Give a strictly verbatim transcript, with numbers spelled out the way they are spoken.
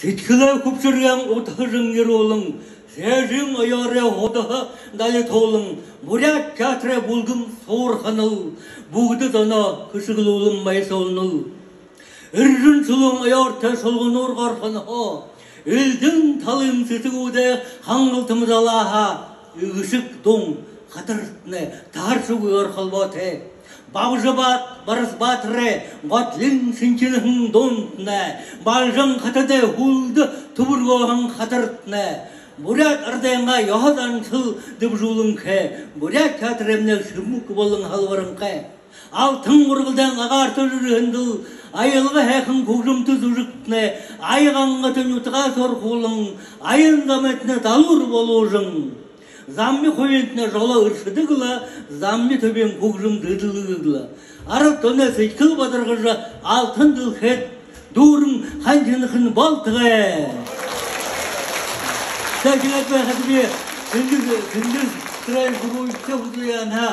Сэдьхэлэй хүбшэргээн удхажан ерүүлэн, сээжын оёорой һудаһа далитуулан, буряад театрай бүлгэм суурханал, бүгэдэ зоноо хэшэглүүлэн баясуулнал. Эржэн шулуун оёортой шулгануур горхонһоо, элдин талын сэсэгүүдэй хангалтам залааһаа, эгэшэг дуун хатартнай таһаршагүй ор холбоотой. Бабжа баат Барас баатарай годлин шэнжэнэһэн дуунтнай, Балжан хатадай һүлдэ түбэргөөһэн хатартнай, буряад арадайнгаа ёһо заншал дэбжүүлэнхэй, буряад театраймнай шэмэг болон һалбаранхай. Алтан ургалдаан агаарта жэжэһэндэл, аялга һайхан хүгжэмтэ зүжэгтнай ая гангата нютагаа суурхуулан, аян замайтнай далуур болуужан, замми хубиинтнай жолоо эршэдэг лэ, замми түбиин хүгжэм зэдэлгэдэг лэ. Арад зоной сэдьхэл бадаргажа, алтан дэлхэйт дүүрэн һанжанахань болтогой. Тиигээд байхада би Тэнгэри, Тэнгэри Стройл Груп хүдэлмэриинһээ